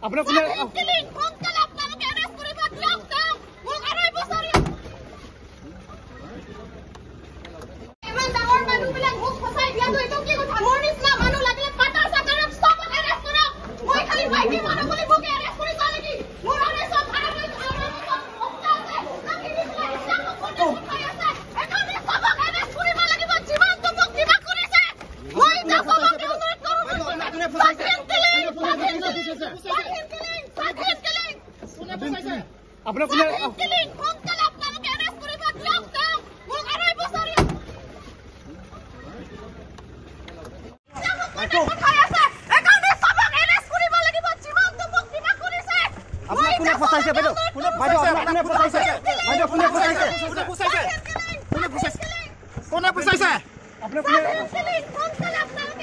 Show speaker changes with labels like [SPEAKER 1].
[SPEAKER 1] আপোনাক কোনে
[SPEAKER 2] সোনকালে আপোনালোকে এৰেষ্ট কৰিব দিয়ক তেওঁক। মোক আঢ়ৈ বছৰ ইমান ডাঙৰ মানুহবিলাক মোক ফচাই দিয়াটো এইটো কি কথা? মোৰ নিচিনা মানুহ লাগিলে পাটাৰ চাটাৰক চবক এৰেষ্ট কৰক। মই খালি মাইকী মানুহ বুলি মোক এৰেষ্ট কৰি যোৱা নেকি? মোৰ আঢ়ৈশ আঢ়ৈ বছৰ অৱস্থা আছে। কিনি পেলাই এতিয়া মোক কোনে পঠাই আছে? সেইকাৰণে চবক এৰেষ্ট কৰিব লাগিব। যিমানটো মোক কিবা কৰিছে, মই এতিয়া চবকে অনুৰোধ কৰোঁ। স্বাধীন কিলিং, স্বাধীন কিলিং, স্বাধীন কিলিং, স্বাধীন কিলিং।
[SPEAKER 1] আপোনাক কোনে
[SPEAKER 2] স্বাধীন কিলিং, সোনকালে আপোনালোকে এৰেষ্ট কৰিব দিয়ক তেওঁক। মোক আঢ়ৈ বছৰ পঠাই আছে। সেইকাৰণে চবক এৰেষ্ট কৰিব লাগিব। যিমানটো মোক কিবা কৰিছে,
[SPEAKER 1] আপোনাক কোনে ফচাইছে বাইদেউ? বাইদেউ, আপোনাক কোনে ফচাইছে? বাইদেউ, কোনে ফচাইছে?
[SPEAKER 3] কোনে ফচাইছে? কোনে ফচাইছে? কোনে ফচাইছে?
[SPEAKER 1] আপোনাক কোনে
[SPEAKER 2] স্বাধীন কিলিং, সোনকালে আপোনালোকে